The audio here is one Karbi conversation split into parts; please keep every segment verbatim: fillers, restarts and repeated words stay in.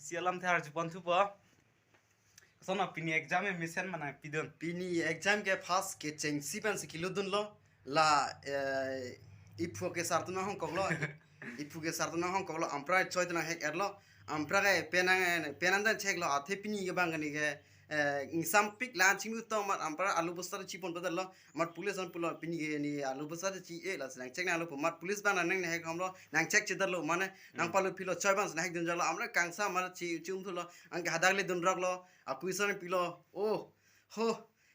Si alamthe arjupon thupo. Sono pini exam e mesen mana pidun. Pini exam ke first kechengsi pensi kelutdunlo. La, eh, iphu ke sar atum nanghongkoklo. Iphu ke sar atum nanghongkoklo. Ampra choi atum nanghek-etlo. Ampra ke penang, penang dan cheklo. Athe pini ke bang kani ke, eh, ingsampik la chinglu tong amat ampra alu bosta chiponpadetlo. Amat police an pulo pini ke ne alu bosta chi-e, lasi nangchek nanglo pu. Amat police bang nang nanghek hamlo, nangchek chedetlo mane, nang Hmm. palu philo choi bang nanghekdun jalo, amat kangsa amat chi, chum thulo, anke hadak le dunroklo, a-question pilo, oh, ho,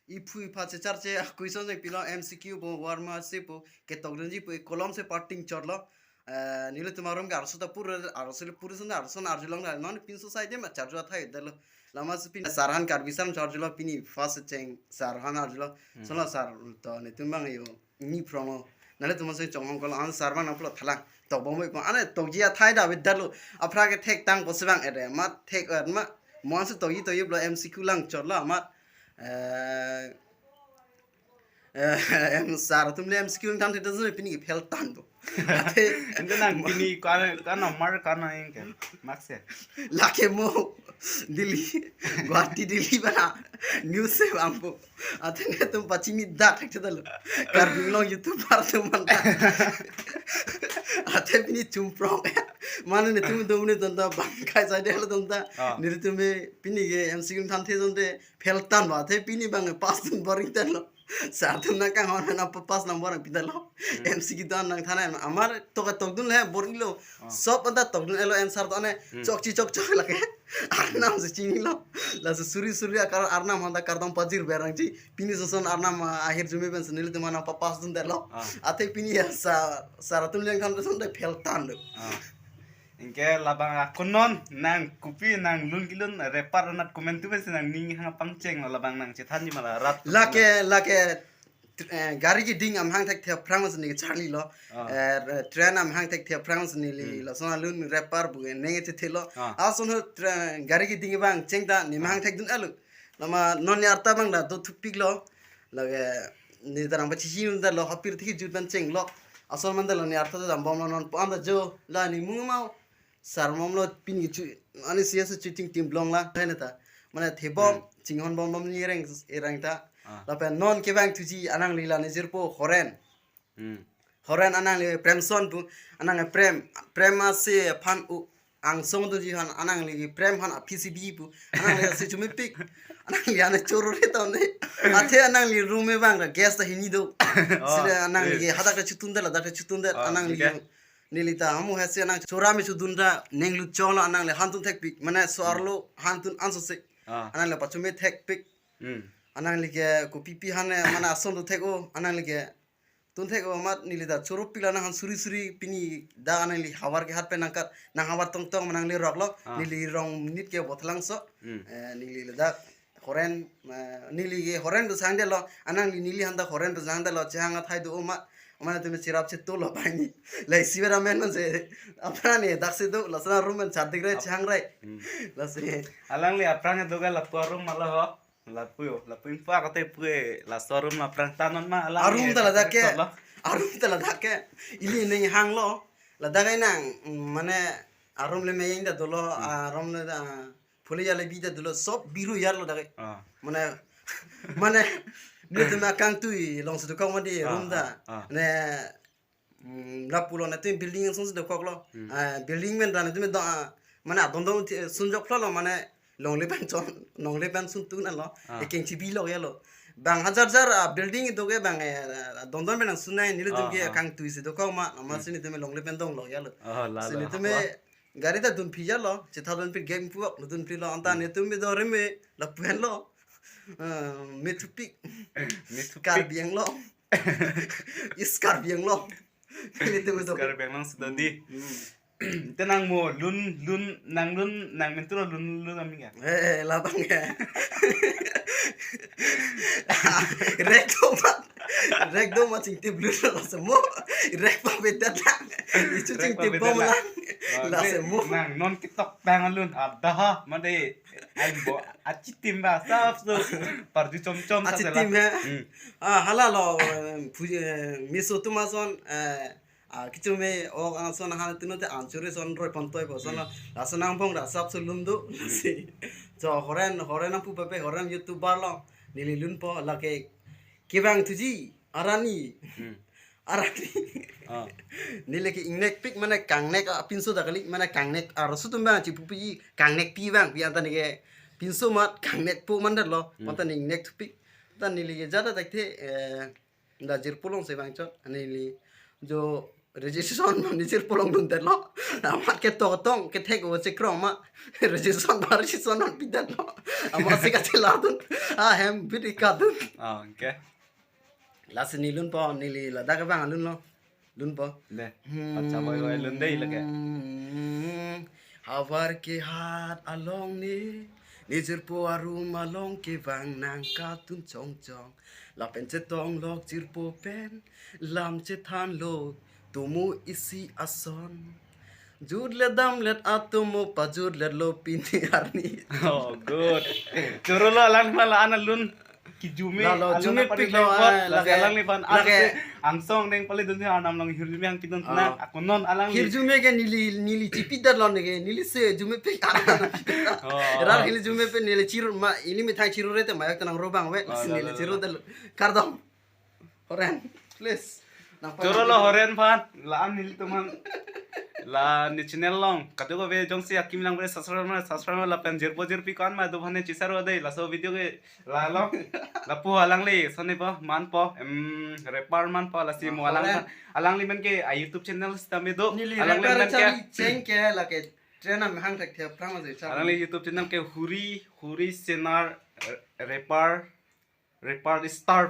iphu ipha checharche, a-question si pilo, M C Q po, warma si po, ketokdunji po, kolom si parting chotlo. Eh, nelitum arum ke arloso ta pur, arloso le pur sunda, arloso arjulong na, non pinso sai de ma charju athai detlo. Lama si pini sar aphan Karbi sar charjulo pini first cheng sar aphan arjulo. Hmm. Sono sar to netum bang yo ni promo. Nelitum si chonghongkoklo an sar bang nangpulo thalang. Tokbom boi pon. Ane tokji athai da avedetlo. Aphra ke thektang pusi bang ere. Amat thek-et ma. Mo-an si tokji tokji pulo M C Q lang chotlo amat. Eh, eh, em sar atum le M C Q nangthan thekthedet pini ke fail tan do. Athe Ente nang pini kano, kano mark kano yang ke. Mark se. Lake mo Delhi, Guwahati, Delhi bana news se bang po. Athe netum pachini dak thekthedetlo. Karbi Anglong YouTuber atum manta. Athe pini chumprong. Mane netum dum ne donta bang kai sai de lo donta. Ah. Netum pini ke M C Q nangthan thekthedet fail tan ba. Athe pini bang pass dun boring tan lo. Sar atum nangkanghon na pa pass number nangpidetlo. Hmm. M C Q dan nangthan amar tok tokdun le boring lo. Ah. Sob anta tokdun elo answer to ne Hmm. chokchi chokchok lake. Arnam si chinilo. Lasi suri suri akar arnam handa kardom pajir berang chi. Pini soson arnam, ah, ahirjume pensi nelitum nangpa pass dundetlo. Ah. Athe pini ya sa, sar atum leng kan soson de fail tan do. Ah. Anke labang akonon nang kopi nang lun kelun rapper anat komantu pensi nangning hang pangcheng lo labang nang chethanji ma la rat. Lake, lake, tr-, eh, gari keding amahang thekthe aphrang si ne charlilo. Ah. Eh, train amahang thekthe aphrang si neli Hmm. lason alun rapper pu neng chethelo. Ah. Ason ho tra-, gari keding bang cheng ta ne mahang Ah. thekdun alo. Lama non ne arta bang da do thupiklo. Lake ne tarang pachichi undetlo hapir thik jut ban chenglo. Ason mandetlo ne arta dambomlo non po anda jo la ne mung mau. Sar momlo pini chu, ani C S shooting team long la, hai na ta. Mane thebom, Hmm. chinghon bom bom ni reng, erang ta. Ah. Lapen non kevang thuji anang lila ne jirpo Horen. Hmm. Horen anang le Premson pu, anang le Prem, Prem ase aphan u, angsong doji aphan anang le Prem aphan a P C B pu, anang le si chumepik. Anang le ane choro re ta ne. Athe anang le room e bang da gas ta hini do. Oh, Sile anang le eh. hadak ta chutundet, ladak ta chutundet, Ah, anang le okay. Neli ta amu hasi anang chora me chudun ta neng lut chong lo anang le hantun thekpik. Mane so Hmm. arlo hantun anso se. Ah. Anang le pachume thekpik. Hmm. Anang le ke kopipi han ne mane ason do thek o anang le ke tun thek o amat neli ta choro pik la nang han suri suri pini da anang le havar ke hat pen nangkat nang havar tong tong manang le rok lo Ah. neli rong minute ke botlang so. Hmm. Eh, neli le dak Horen, eh, neli ke Horen pu sangdetlo, anang li neli handa Horen pu sangdetlo, chehang athai do uma, uma na tumi chirap chetu lo pai ni. Lai si bera men man se, apra ne dak se do, lason room man chat dik re, Ap- chehang re. Hmm. Lasi. Alangli aphrang do ga lapu arum ma lo ho, lapu yo, lapu impa kate pu e, laso arum aphrang tanon ma, alangli Arum ta ladak ke, tolo. Arum ta ladak ke, ili neng hang lo, ladak ke nang, mm, mane, arum le meyeng ta dolo, Hmm. arum le da, Phule yale bi ta dolo sob biru yar lo dak ke. Ah. Mane, mane, netum akangtui along si dokok mati Ah, room ta. ah, ah. Ne, mm, lapulo netum building asong si dokok lo. Hmm. Ah, building men ra netum do, ah, mane adon don thi-, sun jok phlo lo mane longle pen chon, longle pen sun tu na lo. Ah. Ekeng chibi lo ya lo. Bang hajar jar, ah, building do ke bang, eh, adon don pen nang sun nai nelitum Ah, ke ah. akangtui si dokok ma, nama Hmm. si netum longle pen dong lo ya lo. Oh, la, Si la. netum Wah. Gari ta dunphi ya lo, chetha dunphi game puak lo dunphi lo, anta Hmm. netum me do reme, lapu henlo. Eh, me thupik. Me thupik. Karbi Anglong. Is Karbi Anglong. Netum me do. Karbi Anglong sudah di. Hmm. Te nang mo lun, lun, nang lun, nang mentu lo lun, lun kami ka? Eh, labang ya. Rek do ma, rek do ma chingtip lun lo semua. Rek pa betet lang. Ichu Rek pa chingtip betet bom lang. lang. Oh, La de, semua. Nang non kitok tang lun. Ada ha, made. Ang bo, achitim ba, sap so. Parju chom chom sa Achitim sela. he. Hmm. Ah, hala lo, eh, pu-, eh, miso tumason, eh, ah, kichume ok ason han tuno te anchuri son roi pon toi po son lo. Lason angbong ra sap sulun do. Si. So horen horen apu pape horen YouTuber lo. Neli lunpo lake kevang thuji arani. Hmm. Arani. Ah. Neli ke ingnek pik mane kangnek apinso dakali mane kangnek arloso atum bang chipupi kangnek pi bang pi anta neke pinso mat kangnek po mandat lo. Hmm. Mata neli ingnek thupik. Ta neli ke jada tak the, eh, da jirpo along si vangchot. Neli jo registration mane jirpo along dundet lo. Amat ke totong kethek o chekrong ma. Registration ba registration non pidet lo. Amat si kacheladun. Ahem bidi kadun. Ah, okay. Lasi neli lunpo, neli ladak vang lunlo. Lunpo. De. Hmm. Pacha boi boi lun dei lake. Havar ke hat along ne, ne jirpo arum along kevang nangkatun chongchong. Lapen chetong lok jirpo pen, lam chethan lo, tumu isi ason. Jutlet damlet atomo pajutlet lo pini arni. Oh, good. Choro lo alang mala ana lun. Kijume, lalo, alun jume apari pik lo, lengpot, ah, lasi lake, alangli aphan, lake. Ajo ke angsong neng pali dunsi arnam along hirjume hang pidun. Ah. Na, ako non alangli. Hirjume ke neli, neli chipidet lo neke, neli si jume pik. Oh. Rar hili jume pik neli chiru ma, ili methang chiru rete mayak tenang robang we, oh, si lalo, neli lalo. Chirudet lo. Kardom. Horen, please. Nang choro lo paham. Horen aphan, la-an nelitum aphan. La ne channel along. Kadokave jongsi akim lang bre subscribe ma, subscribe ma lapen jirpo jirpi ko-an ma do aphan ne chisar dei. Laso video ke la lo. Lapu alangli, sone po, manpo, em, rapper manpo, lasi mo alang, horen. Alangli men ke, a YouTube channel sitame do. Neli alangli rapper men ke. Charlie Cheng ke lake train am hang thek the prang aje char. Alangli YouTube channel ke Huri, Huri Senar, eh, rapper, rapper star.